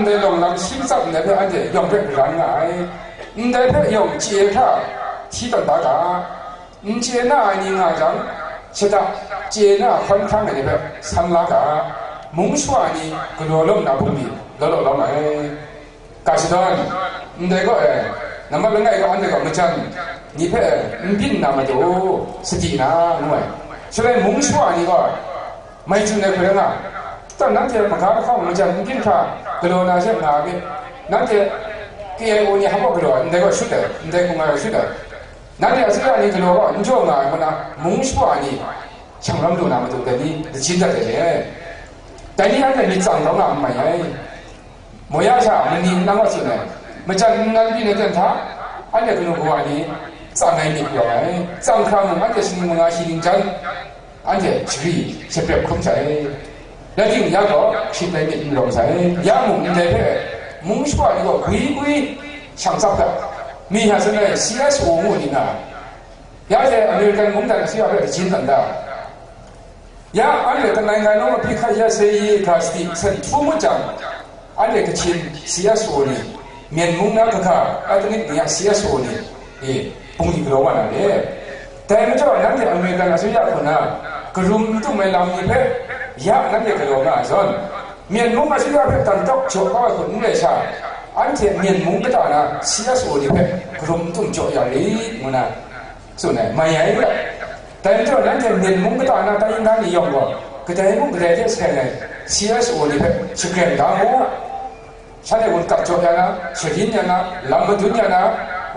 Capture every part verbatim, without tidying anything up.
ndai lawng lam shi matsat ndai hpe anhte yawng hpe karan nga ai. Ndai hpe yawng chye hkra hti tawn da ga. N chye na ai ni nga jang, shada chye na hkawn hkrang ai ni hpe san la ga. Mung shawa ni galaw lawm na bungli law law lawm ai. Ga shadawn, ndai gaw, e, nambat langai gaw anhte gaw majan ni hpe n byin na matu, sadi na, ngu ai. Shaloi mung shawa ni gaw, mai tsun ai hkoi nga, dan nanhte maga lahkawng majan n byin hkra galaw na she nga ai myit. Nanhte K I O ni hpa galaw ai, ndai gaw shut ai, ndai hkung ai gaw shut ai. Nanhte asuya ni galaw gaw n jaw nga ai ngu na, mung shawa ni shang lam lu na matu, dai ni lajin dat ai le. Dai ni anhte myit tsang kau nga n mai ai. Moya sha mani nlang wa tsun ai, majan n ngan byin ai ten hta, anhte kanu kawa ni tsang ai myit rawng ai. Tsang hkra mung, anhte shi ning manga shi ning jan, anhte shari shaprep hkrum sai. Rai timung, ya gaw shit ai myit n rawng sai. Ya mung, ndai hpe mung shawa ni gaw gwi gwi shang tsap ga. Mi hta tsun ai, C S O ngu ni nga, ya hte American mungdan asuya hpe lajin tawn da. Ya, anhte Tanai ngai nawng ahpyi hkat ya se i ga sadi hpyi htum ngut jang, anhte Kachin C S O ni, Myen mung na kaga ethnic ni a C S O ni, e, bungli galaw wa na re. Dai majaw, nanhte American asuya hku na karum n tum ai lam ni hpe ya nanhte galaw nga ai zawn, Myen mung asuya hpe dan tawk jaw kau ai hku n rai sha, anhte Myen mung kata na C S O ni hpe karum n tum jaw ya rit, ngu na tsun ai, mai ai ga. Dai majaw, nanhte Myen mung kata na tai nda ni yawng gaw, kadai mung kadai hte seng ai C S O ni hpe shagren da mu. Shanhte gun kap jaw ya na, sharin ya na, lam madun ya na,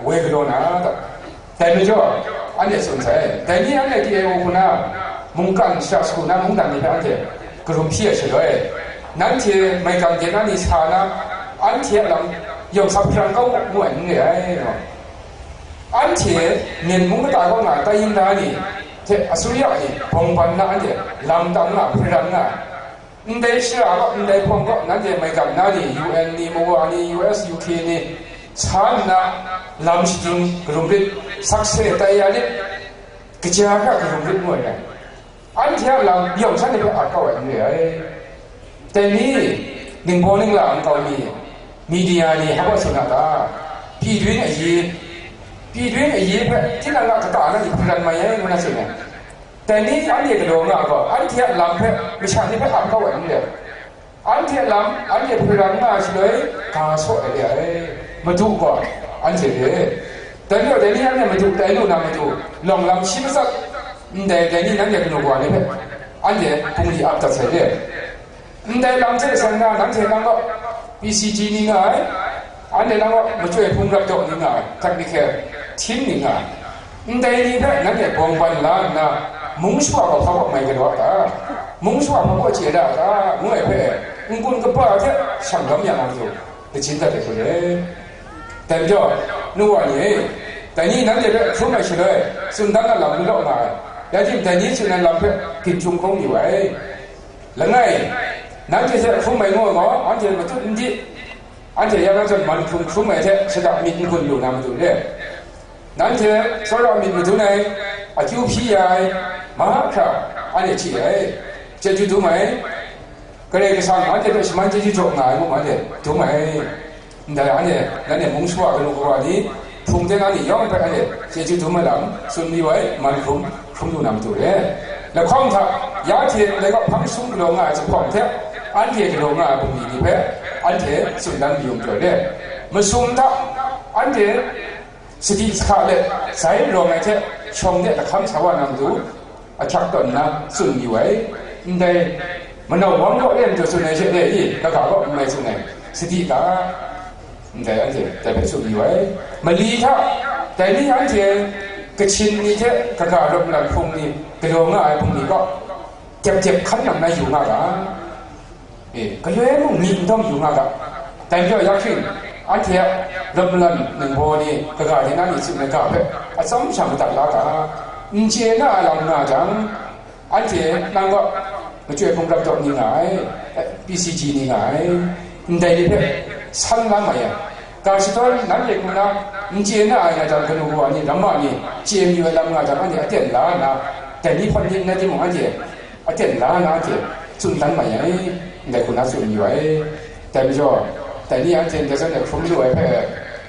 woi galaw na ta. Dai majaw, anhte tsun sai, dai ni anhte K I O hku na, mungkan shara shagu na mungdan ni hpe anhte karum hpyi ai shaloi, nanhte maigan de na ni sa na, anhte a lam yawng sap hprang kau mu ai n re ai, ngu. Anhte Myen mung kata kaw nga tai nda ni hte asuya ni bawng ban na anhte lam tam nga, hparan nga, ndai shara kaw, ndai hpawng kaw, nanhte maigan na ni, U N ni, mawa ni, U S, U K ni, sa nna lam shagying karum rit, sakse tai ya rit, kaja hkra karum rit ngu ai rai. Anhte a lam yawng shanhte hpe ap kau ai n re ai. Dai ni, ningbaw ningla nkau mi, media ni hpa tsun a ta? Pyi dun ayi, pyi dun ayi hpe tinang a kata na ni hparan mai ai ngu na tsun ai. Dai ni anhte galaw nga gaw, anhte a lam hpe masha ni hpe ap kau ai n re ai. Anhte lam, anhte hparan nga ai shaloi, ga saw ai re ai. Madu gaw, anhte re. Dai majaw, dai ni anhte madu tai lu na matu, lawng lam shi matsat, ndai, dai ni nanhte kanu kawa ni hpe, anhte bungli ap dat sai re. Ndai lam hte seng na, nanhte nang gaw P C G ni nga ai, anhte nang gaw machyoi hpung rap daw ni nga ai, technical team ni nga ai. Ndai ni hpe nanhte bawng ban la nna, mung shawa gaw hpa kaw mai galaw a ta? Mung shawa hpa kaw chye da a ta? Ngu ai hpe, n-gun kaba hte shang lam ya na matu, lachin dat ai hku re. Dai majaw, nu wa ni e, dai ni nanhte hpe hkrum ai shaloi, tsun dan a lam law nga ai. Rai tim, dai ni tsun ai lam hpe ginjung hkawng yu ai. Langai, nanhte hte hkrum ai ngu ai gaw, anhte matut n di, anhte ya na zawn man hkrum hkrum ai hte shada myit n gun lu na matu re. Nanhte tsawra myit madun ai, akyu hpyi ya ai, mahkra anhte chye ai, chyeju dum ai, Karai Kasang anhte hpe shaman chyeju jaw nga ai mung anhte dum ai. Ndai anhte, nanhte mung shawa kanu kawa ni, hpung de na ni yawng hpe anhte chyeju dum ai lam tsun mayu ai, man hkrum hkrum lu na matu re. Lahkawng hta, ya hte ndai kaw hpang sung galaw nga ai zuphpawng hte, anhte galaw nga ai bungli ni hpe, anhte tsun dan mayu majaw re. Masum hta, anhte sadi sahka let, zai rawng ai hte shawng de lahkam sa wa na matu, ahkyak tawn nna tsun mayu ai. Ndai manau wang kaw e matu tsun ai she re i, kaga kaw n mai tsun ai, sadi ga, ndai anhte dai hpe tsun mayu ai. Mali hta, dai ni anhte Kachin ni hte kaga rawt malan hpung ni galaw nga ai hpung ni kaw, dep dep hkan nang na yu nga ga. E, galoi mung myi n dawng yu nga ga. Dai majaw, ya hkring, anhte a rawt malan ningbaw ni, kaga ni na ni tsun ai ga hpe atsawm sha madat la ga. N chye na a lam nga jang, anhte nang gaw machyoi hpung rap daw ni nga ai, P C G ni nga ai, ndai ni hpe san la mai ai. Ga shadawn nanhte hku na n chye na ai nga jang, kanu kawa ni, ramma ni chye mayu ai lam nga jang, anhte aten la nna, dai ni hpawt ni n rai timung, anhte aten la na hte tsun dan mai ai, ndai hku na tsun yu ai. Dai majaw, Dai ni anhte ndai zawn e hkrum lu ai hpe,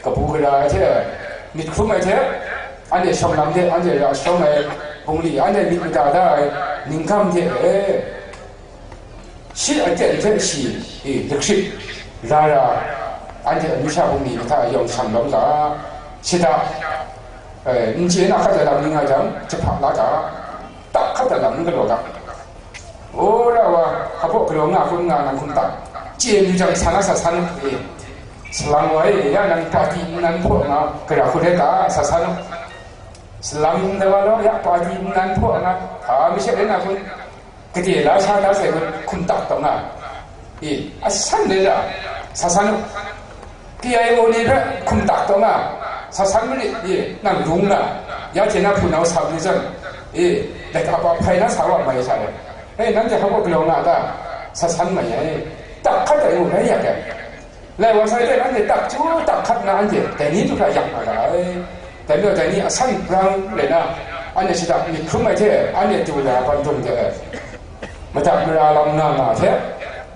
kabu gara ai hte, myit hkrum ai hte, anhte shawng lam hte, anhte ra shawng ai bungli, anhte myit mada da ai ninghkam hte e, shi aten hte shi, e, lahkrit ra ra, anhte amyu sha bungli ni hta yawng shang lawm ga, shada, e, n chye na hkat ai lam ni nga jang, jahpa la ga, tak hkat ai lam n galaw ga. O, ra wa, hpa galaw nga hkun nga nang hkum tak. Chye lu jang sa na sa san u, e. Salang wa e, ya nang pati nnan hpaw nga, gara hkut rai ta, sa san u. Salang da wa law, ya pati nnan hpaw nga, hpa mi she rai na hkun. Gade la sha da sai hkun, hkum tak taw nga. E, a san rai ra, sa san u. K I O ni hpe hkum tak taw nga, sa san marit, e, nang rung nga, ya hte na hpunau sa lu zawn, e, laika pa hpai na sa wa mai sa ai. E, nanhte hpa galaw nga ta, sa san mai ai, tak hkat ai ngu rai ya ai. Lai wa sai de, anhte tak chyu tak hkat na anhte, dai ni du hkra yak nga ra ai. Dai majaw, dai ni a san brang rai na, anhte shada myit hkrum ai hte, anhte du na ai bandum de, madat mara lam nga nga hte,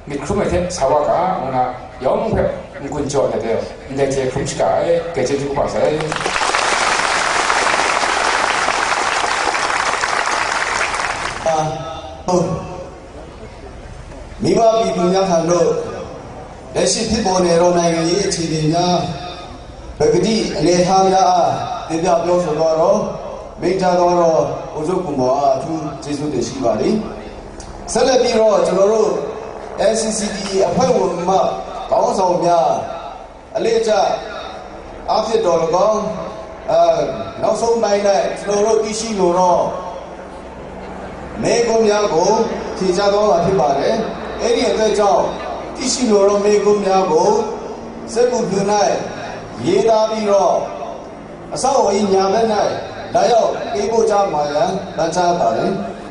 myit hkrum ai hte sa wa ga, ngu na, yawng hpe n-gun jaw ai de, ndai hte hkrum shaga ai, dai chyeju kaba sai. A, oh. မိဘပြည်သူများထံသို့ လက်ရှိဖြစ်ပေါ်နေသောနိုင်ငံရေးအခြေအနေများ ပကတိအနေအထားများအား တင်ပြပြောဆိုသွားတော့ မိန့်ကြားသွားတော့ ဦးချုပ်ကူမော်အား အထူးကျေးဇူးတင်ရှိပါတယ်။ ဆက်လက်ပြီးတော့ ကျွန်တော်တို့ NCCD အဖွဲ့ဝင်မှ ခေါင်းဆောင်များ အလေ့အကျအားဖြင့်တော့လည်းကောင်း၊ အဲ၊ နောက်ဆုံးပိုင်း၌ ကျွန်တော်တို့သိရှိလိုသောမေးခွန်းများကို ဖြေကြားသွားမှာဖြစ်ပါတယ်။ အဲဒီအတွက်ကြောင့် သိရှိလိုသောမေးခွန်းများကို စက္ကူဖြူ၌ရေးသားပြီးတော့ အဆောက်အအုံညာဘက်၌လာရောက်ပေးပို့ကြမှာရန် ပန်ကြားပါတယ်။